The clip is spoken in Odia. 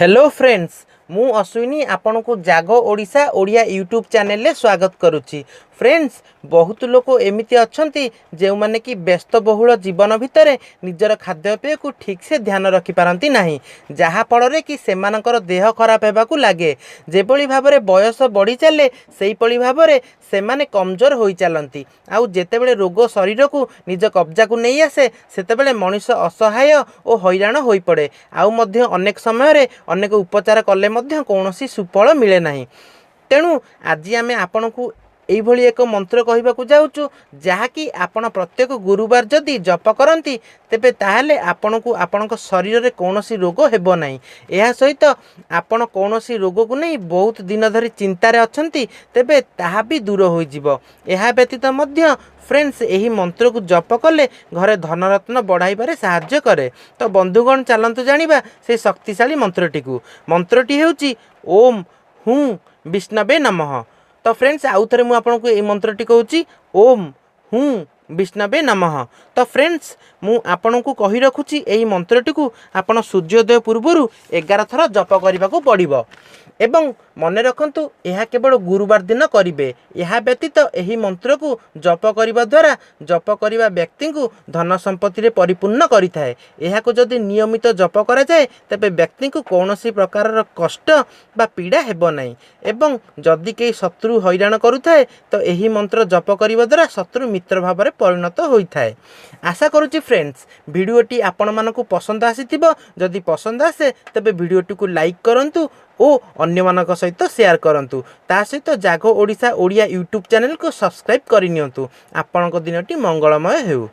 ହ୍ୟାଲୋ ଫ୍ରେଣ୍ଡସ୍, ମୁଁ ଅଶ୍ୱିନୀ ଆପଣଙ୍କୁ ଜାଗ ଓଡ଼ିଶା ଓଡ଼ିଆ ୟୁଟ୍ୟୁବ୍ ଚ୍ୟାନେଲରେ ସ୍ୱାଗତ କରୁଛି। ଫ୍ରେଣ୍ଡସ୍, ବହୁତ ଲୋକ ଏମିତି ଅଛନ୍ତି ଯେଉଁମାନେ କି ବ୍ୟସ୍ତବହୁଳ ଜୀବନ ଭିତରେ ନିଜର ଖାଦ୍ୟପେୟକୁ ଠିକ୍ସେ ଧ୍ୟାନ ରଖିପାରନ୍ତି ନାହିଁ, ଯାହାଫଳରେ କି ସେମାନଙ୍କର ଦେହ ଖରାପ ହେବାକୁ ଲାଗେ। ଯେଭଳି ଭାବରେ ବୟସ ବଢ଼ି ଚାଲେ, ସେହିଭଳି ଭାବରେ ସେମାନେ କମଜୋର ହୋଇ ଚାଲନ୍ତି। ଆଉ ଯେତେବେଳେ ରୋଗ ଶରୀରକୁ ନିଜ କବ୍ଜାକୁ ନେଇ ଆସେ, ସେତେବେଳେ ମଣିଷ ଅସହାୟ ଓ ହଇରାଣ ହୋଇପଡ଼େ। ଆଉ ମଧ୍ୟ ଅନେକ ସମୟରେ ଅନେକ ଉପଚାର କଲେ ମଧ୍ୟ କୌଣସି ସୁଫଳ ମିଳେ ନାହିଁ। ତେଣୁ ଆଜି ଆମେ ଆପଣଙ୍କୁ ଏଇଭଳି ଏକ ମନ୍ତ୍ର କହିବାକୁ ଯାଉଛୁ, ଯାହାକି ଆପଣ ପ୍ରତ୍ୟେକ ଗୁରୁବାର ଯଦି ଜପ କରନ୍ତି, ତେବେ ତାହେଲେ ଆପଣଙ୍କୁ ଆପଣଙ୍କ ଶରୀରରେ କୌଣସି ରୋଗ ହେବ ନାହିଁ। ଏହା ସହିତ ଆପଣ କୌଣସି ରୋଗକୁ ନେଇ ବହୁତ ଦିନ ଧରି ଚିନ୍ତାରେ ଅଛନ୍ତି, ତେବେ ତାହା ବି ଦୂର ହୋଇଯିବ। ଏହା ବ୍ୟତୀତ ମଧ୍ୟ ଫ୍ରେଣ୍ଡସ୍, ଏହି ମନ୍ତ୍ରକୁ ଜପ କଲେ ଘରେ ଧନରତ୍ନ ବଢ଼ାଇବାରେ ସାହାଯ୍ୟ କରେ। ତ ବନ୍ଧୁଗଣ, ଚାଲନ୍ତୁ ଜାଣିବା ସେଇ ଶକ୍ତିଶାଳୀ ମନ୍ତ୍ରଟିକୁ। ମନ୍ତ୍ରଟି ହେଉଛି ଓମ୍ ହୁଁ ବିଷ୍ଣବେ ନମଃ। ତ ଫ୍ରେଣ୍ଡସ୍, ଆଉ ଥରେ ମୁଁ ଆପଣଙ୍କୁ ଏଇ ମନ୍ତ୍ରଟି କହୁଛି, ଓମ୍ ହୁଁ ବିଷ୍ଣବେ ନମଃ। ତ ଫ୍ରେଣ୍ଡସ୍, ମୁଁ ଆପଣଙ୍କୁ କହି ରଖୁଛି, ଏହି ମନ୍ତ୍ରଟିକୁ ଆପଣ ସୂର୍ଯ୍ୟୋଦୟ ପୂର୍ବରୁ 11 ଥର ଜପ କରିବାକୁ ପଡ଼ିବ ଏବଂ ମନେ ରଖନ୍ତୁ, ଏହା କେବଳ ଗୁରୁବାର ଦିନ କରିବେ। ଏହା ବ୍ୟତୀତ ଏହି ମନ୍ତ୍ରକୁ ଜପ କରିବା ଦ୍ୱାରା ଜପ କରିବା ବ୍ୟକ୍ତିଙ୍କୁ ଧନ ସମ୍ପତ୍ତିରେ ପରିପୂର୍ଣ୍ଣ କରିଥାଏ। ଏହାକୁ ଯଦି ନିୟମିତ ଜପ କରାଯାଏ, ତେବେ ବ୍ୟକ୍ତିଙ୍କୁ କୌଣସି ପ୍ରକାରର କଷ୍ଟ ବା ପୀଡ଼ା ହେବ ନାହିଁ ଏବଂ ଯଦି କେହି ଶତ୍ରୁ ହଇରାଣ କରୁଥାଏ, ତ ଏହି ମନ୍ତ୍ର ଜପ କରିବା ଦ୍ୱାରା ଶତ୍ରୁ ମିତ୍ର ଭାବରେ ପରିଣତ ହୋଇଥାଏ। ଆଶା କରୁଛି ଫ୍ରେଣ୍ଡସ୍, ଭିଡ଼ିଓଟି ଆପଣମାନଙ୍କୁ ପସନ୍ଦ ଆସିଥିବ। ଯଦି ପସନ୍ଦ ଆସେ, ତେବେ ଭିଡ଼ିଓଟିକୁ ଲାଇକ୍ କରନ୍ତୁ ଓ ଅନ୍ୟମାନଙ୍କ ସହିତ ସେୟାର କରନ୍ତୁ। ତା ସହିତ ଜାଗ ଓଡ଼ିଶା ଓଡ଼ିଆ ୟୁଟ୍ୟୁବ୍ ଚ୍ୟାନେଲକୁ ସବସ୍କ୍ରାଇବ୍ କରିନିଅନ୍ତୁ। ଆପଣଙ୍କ ଦିନଟି ମଙ୍ଗଳମୟ ହେଉ।